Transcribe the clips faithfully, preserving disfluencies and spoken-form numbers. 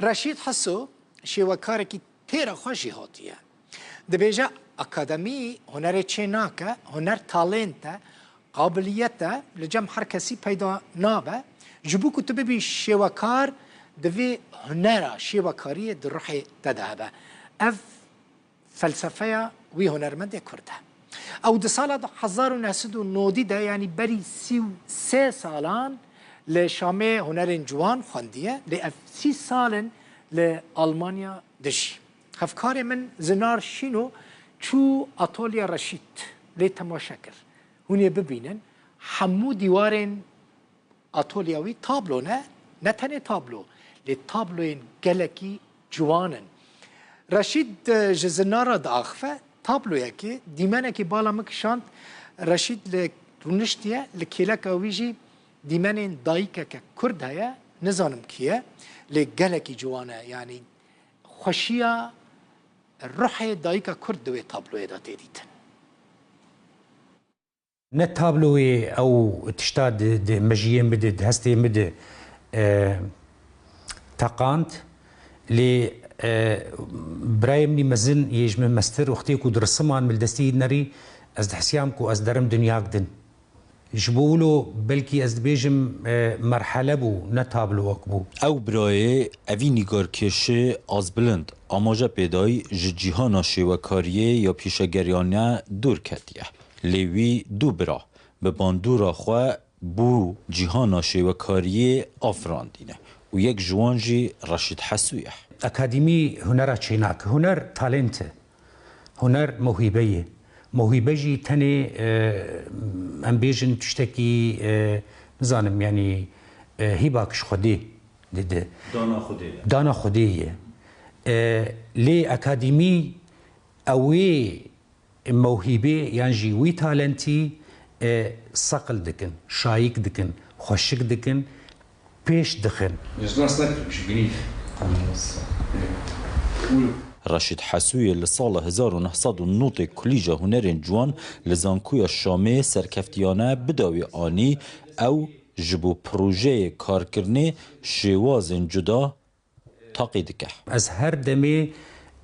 Reşîd Heso şêwekarekî têra xwe jêhatî ye. Dibêje, akademî hunerê çê nake, huner talent e, qabiliyet e, li cem her kesî peyda nabe. Ji bo ku tu bibî şêwekar, divê hunera şêwekariyê di ruhê te de hebe. Ev felsefeya wî hunermendê Kurd e. Ew di sala hezar û neh sed û nodî de, yanî berî sî û sê salan li Şamê hunerên ciwan xwendiye, lê ev sî sal in li Almanya dijî. Hevkarê min Zinar Şîno çû Atolya Reşîd lê temaşe kir. Hûn ê bibînin, hemû dîwarên Atolya wî tablo ne, ne tenê tablo, lê tabloyên gelekî ciwan in. Reşîd, e, ji Zinara diaxive, tabloyekê, dîmenekî bala min kişand, Reşîd li rûniştiye, li kêleka wî jî dîmenên dayikeke Kurd heye, nizanim kî ye, lê gelekî ciwan e, yanî xweşiya ruhê dayika Kurd di wê tabloyê de tê dîtin. Ne tabloyê ew tişta di, di mejiyê min de, di hestê min de, e, teqand, lê, e, birayê min î mezin yê ji min mestir wextê ku di risiman min li destê yî dinerî, ez dihesiyam ku ez derim dinyak din. Ji bo wilo belkî ez dibêjim, e, merhele bû, ne tablowek bû. Ew birayê, evî nîgarkêşê Azbilind, amaje pê dayî ji cîhana şêwekariyê ya pîşegeriyane dûr ketiye. Lê wî du bira bi bandora xwe bo cîhana şêwekariyê afirandîne û yek ji wan jî Reşîd Hesû ye. Akademî hunera çênak, huner talent e, huner mewhîbe ye. Mewhîbe jî tenê, e, em bêjin tiştekî, e, nizanim, yanî, e, hîbak ji Xwedê dide. Dana Xwedê ye. Dana Xwedê ye. E, lê akademî ew ê mewhîbê yan jî wî talentî, e, seqil dikin, şayîk dikin, xweşik dikin, pêş dixin. Reşîd Hesûyê li sala hezar û neh sed û nod ê Kulîja Hunerên Ciwan li Zankoya Şamê serkeftiyane bi dawî anî, ew ji bo projeyê karkirinê şêwazên cuda taqî dike. Ez her demê,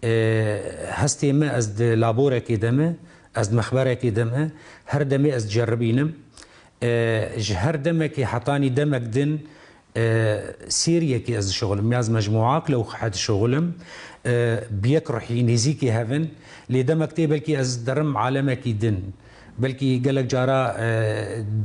e, hestê min, ez di laborekê de me, ez di mexberekê de me, her demê ez diceribînim. E, ji her demekê hetanî demek din, e, seriyekê ez dişuxilim. Ya ez mecmuak lewxe dişuxilim. E, bi yek ruhî nêzîkî hev in. Lê demek tê belkî ez derim alemekî din. Belkî gelek cara, e,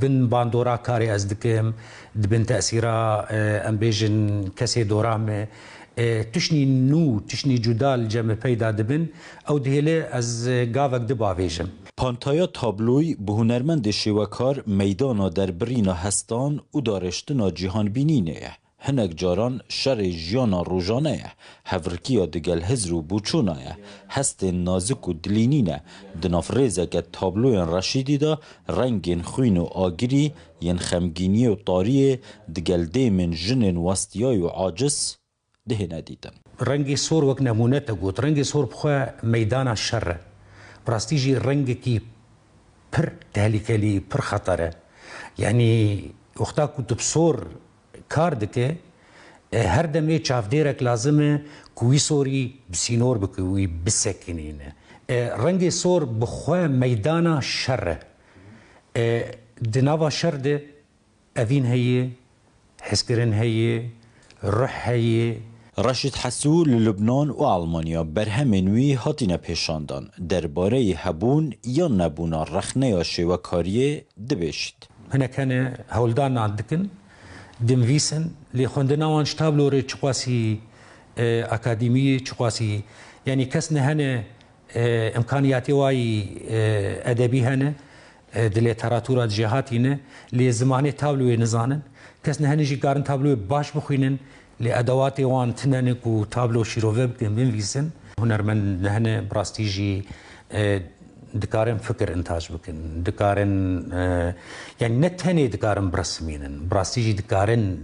bin bandora karê ez dikim, di bin tesîra, e, em bêjin kesê dora me, e, tiştî nû, tiştî cuda li cem me peyda dibin, ew dihêle ez, e, gavek dibavêjim. Pantaya tabloyî bi hunermendê şêwekar meydana derbirîna hestan û darêştina cîhanbînînê ye. Hinek caran şerê jiyana rojane ye, hevrikiya digel hizr û boçûna ye, hestên nazik û dilînî ne. Di nav rêzeke tabloyên Reşîdî de rengên xwîn û agirî yên xemgîniyê û tariyê digel dêmên jinên westiyayî û aciz dihêne dîtin. Rengê sor wek nemûne te got, rengê sor bi xwe meydana şer e. Bi rastî jî rengekî pir tehlikelî, pir xeter e. Yanî wexta ku tu bi sor kar dike, e, her demê çavdêrek lazim e ku wî sorî bi sînor bike, wî bisekinîne. E, rengê sor bi xwe meydana şer e. E, di nava şer de evîn heye, hezkirin heye, ruh heye. Reşîd Hesû li Lubnan û Almanya berhemên wî hatine pêşandan. Derbareyî hebûn yan nebûna rexneya şêwekariyê dibêjit. Hinek hene hewldanan dikin, dinivîsin, lê xwendina wan ji tablo re çiqasî, e, akademî ye, çiqasî, yanî kes ne hene, e, imkaniyatê wayî, e, edebî hene, e, di lîteratûra de jêhatî ne, lê zimanê tabloyê nizanin. Kes ne hene jî karin tabloyê baş bixwînin, lê edewatê wan tune ne ku tablo şîrove bikin, binivîsin. Hunermend ne hene bi rastî jî, e, dikarin fikir intac bikin, dikarin, e, yanî ne tenê dikarin biresimînin, bi rastî jî dikarin,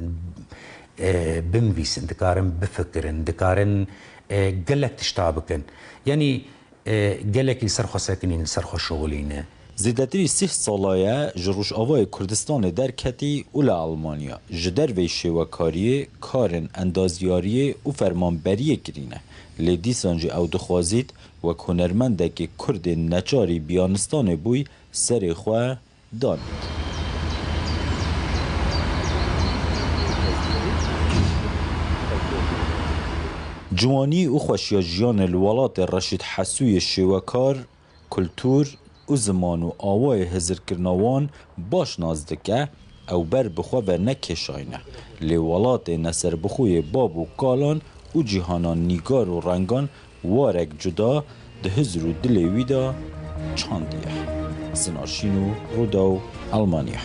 e, binivîsin, dikarin bifikirin, dikarin, e, gelek tişta bikin. Yanî, e, gelekî li ser xwe sekinîn, li ser xwe şixulîne. Zêdetirî sîh sala ye ji Rojavayê Kurdistanê derketî û li Elmanya ji derveyî şêwekariyê, karên endazyariyê û fermanberiyê kirîne. Lê dîsan jî ew dixwazît wek hunermendekî Kurdê neçarî biyanistanê bûy serê xwe danît. Ciwanî û xweşiya jiyanê li welatê Reşîd Hesûyê şêwekar, kultûr û ziman û awayê hizirkirina wan baş nas dike, ew ber bi xwe ve nekêşayne. Lê welatê neserbixwe yê bab û kalan û cîhana nîgar û rengan warek cuda di hizr û dilê wî de çandiye. Sinar Şîn û Rûdaw, Elmanya.